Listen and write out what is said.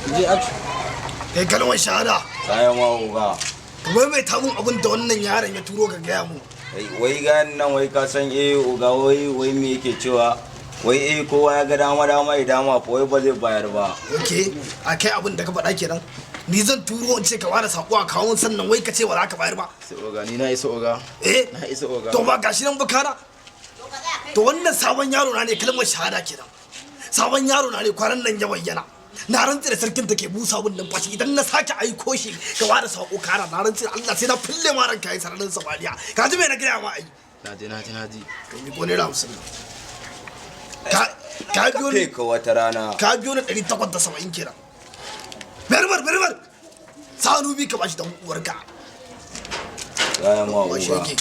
Je action. Kai, kalmar shahada. Kayan ma, oga. Ka maimaita mun abin da wannan yaron ya turo ka gaya mu. Wai ga nan, wai ka san, eh oga, wai me yake cewa? Wai eh, kowa ya ga dama dama ya dama fa, wai ba zai bayar ba. Ok, a kai abin da ka faɗa kenan. Ni zan turo in ce ka bada sako a kawo, sannan wai ka ce ba za ka bayar ba? Sai oga, ni na isa, oga. Eh. Na isa, oga. To ba gashi nan ba kana. To wannan sabon yaro na ne, kalmar shahada kenan. Sabon yaro na ne, kwanan nan ya bayyana. Na rantse da sarkin da ke busa mun numfashi, idan na sake aiko shi ka bada sako kara, na rantse da Allah sai na fille ma ranka yi sararin samaniya. Ka ji me na gaya ma ai? Na ji, na ji, na ji. Ka yi ko ₦50. Ka biyo ni. Kai ka wata rana. Ka biyo ni 870 kenan. Berbar berbar sanu bi ka bashi dan uwarka. Kayan ma, Wa oga. shege.